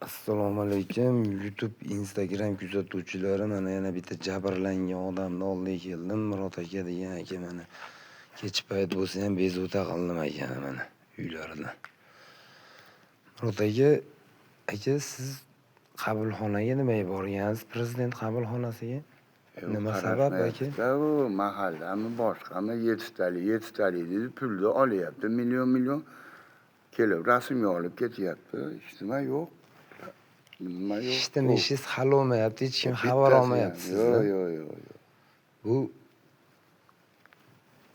Assalomu alaykum YouTube, Instagram kuzatuvchilari. Mana yana bitta jabrlangan odamni oldiga keldim. Murod aka degan aka mana kech payt bo'lsa ham bezovta qildim akani mana uylaridan. Murod aka, aka siz qabulxonaga nimaga borgansiz? Prezident qabulxonasiga? Nima sabab aka? Bu mahallami, boshqami, yettitalik, yettitalik dedi, pulni olyapti, million million kelib rasmga olib ketyapti. Hech nima yo'q. Nima yo'q. Hech nima ishingiz hal bo'lmayapti, hech kim xabar olmayapti sizdan. Yo'q, yo'q, yo'q. Bu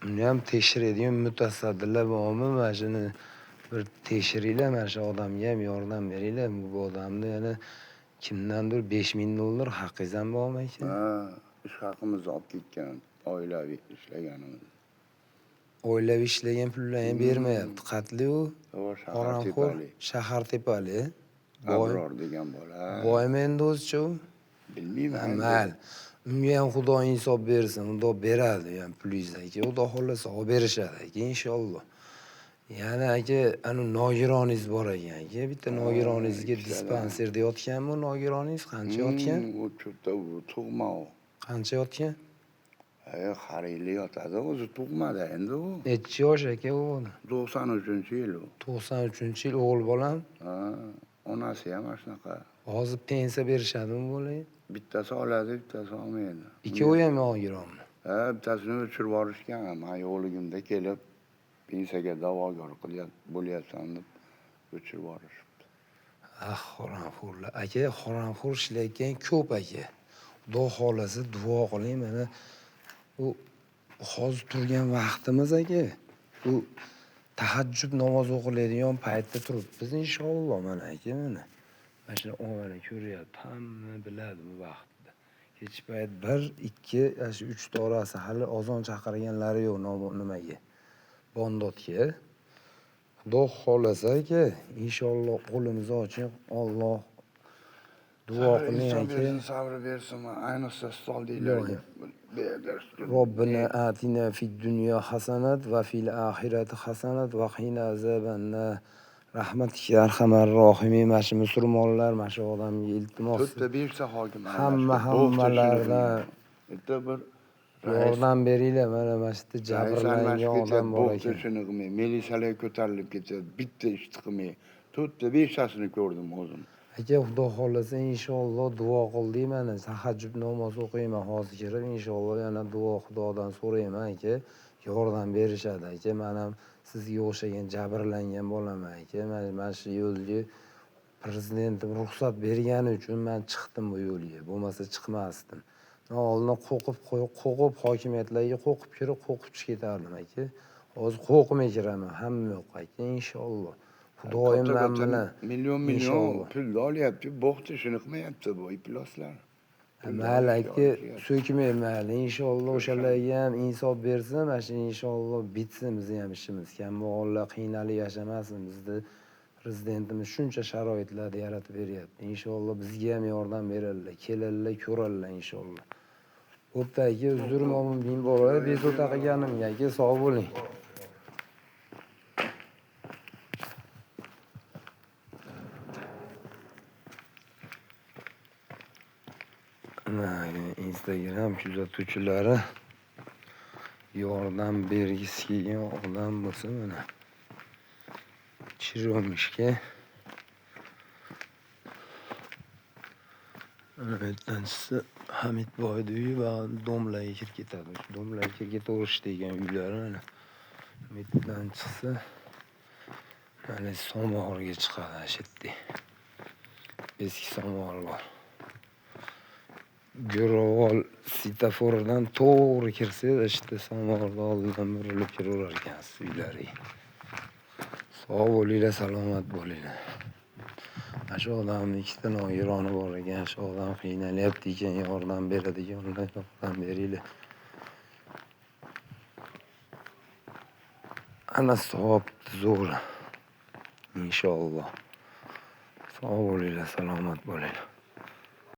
uni ham tekshiradigan mutasaddilar bormi? Mana shuni bir tekshiringlar, mana shu odamga ham yordam beringlar. Bu odamni yana kimdandir $5000 haqqingiz ham bormi aka? Ha, ish haqimizni olib ketgan, oilaviy ishlaganimiz. Oilaviy ishlagan pullarni ham bermayapti. Qatli u? Shahartepali. Shahartepali. Abror degan bola. Boymi endi o'zicha u? Bilmayman. Mayli. Unga ham Xudo insof bersin, Xudo beradi u ham pulingizni aka. Xudo xohlasa olib berishadi aka, inshaalloh. Yana aka, ana nogironingiz bor ekan aka. Bitta nogironingizga dispanserda yotganmi nogironingiz? Qancha yotgan? U cho'pda u tug'ma u. Qancha yotgan? Har yili yotadi, o'zi tug'madi endi u. Necha yosh aka u bola? 93-yil u. 93-yil o'g'il bolam? Ha, onasi ham mana shunaqa. Hozir pensiya berishadimi bolaga? Bittasi oladi, bittasi olmaydi. Ikkovi ham nogironmi? Ha, bittasini o'chirib yuborishgan. Men yo'qligimda kelib pensiyaga da'vogar bo'lyapsan deb o'chirib yuborishibdi. Ah, haromxo'rlar. Aka, haromxo'r ishlayotgan ko'p aka. Xudo xohlasa duo qiling mana. U hozir turgan vaqtimiz aka. U tahajjud namoz o'qiladigan paytda turibmiz inshaalloh mana aka mana. Mana shuni mana ko'ryapti, hamma biladi bu vaqtda. Kech payt 1, 2, shu 3 ta orasi hali ozon chaqirganlari yo'q nimaga? Bondodga. Xudo xohlasa aka, inshaalloh qo'limiz ochiq, Alloh duo qiling aka. Sabr bersin, ayniqsa stoldagilarga. Robbina atina fid dunya hasanat va fil axirati hasanat va qina azabannar. Rahmatika arhamar rohimin. Mana shu musulmonlar, mana shu odamga iltimos. 4-5 ta hokim. Hammalardan bitta bir yordam beringlar. Mana mana shu yerda jabrlangan odam bor ekan. Shuni qilmay, militsiyalar ko'tarilib ketadi, bitta ishni qilmay. 4-5 tasini ko'rdim o'zim. Aka, Xudo xohlasa inshaalloh duo qildik mana, tahajjud namozi o'qiyman hozir kirib, inshaalloh yana duo Xudodan so'rayman aka, yordam berishadi aka. Men ham sizga o'xshagan jabrlangan bolaman aka. Mana shu yo'lga prezidentim ruxsat bergani uchun men chiqdim bu yo'lga, bo'lmasa chiqmasdim. Men oldin qo'rqib hokimiyatlarga qo'rqib kirib, qo'rqib chiqib ketardim aka. Hozir qo'rqmay kiraman hamma yoqqa aka, inshaalloh. Xudoyim men bilan million million pulni olyapti, bo'xti shuni qilmayapti bu ifloslar. Mayli aka, so'kmay mayli, inshaalloh o'shalarga ham insof bersin, mana shu inshaalloh bitsin bizni ham ishimiz. Kambag'allar qiynalib yashamasin, bizni prezidentimiz shuncha sharoitlarni yaratib beryapti. Inshaalloh bizga ham yordam beradilar, keladilar, ko'radilar inshaalloh. Bo'pti aka, uzr mo'min ming bor, bezovta qilganimga aka, sog' bo'ling. Instagram kuzatuvchilari yordam bergisi kelgan odam bo'lsa mana Chiromishga mana Hamidboyni uyi va domlaga kirib ketadi. Domlaga kirib ketaverish degan uylari mana bu yerdan chiqsa mana Somog'irga chiqadi shu yerda. Eski Somog'ir bor. Go'rovol sitaforidan to'g'ri kirsangiz, shu yerda Somog'irni oldidan burilib kiraverar ekansiz uylariga. Sog' bo'linglar, salomat bo'linglar. Mana shu odamning ikkita nogironi bor ekan, shu odam qiynalyapti ekan, yordam beradiganlar yordam beringlar. Ana savob zo'ri. Inshaalloh. Sog' bo'linglar, salomat bo'linglar.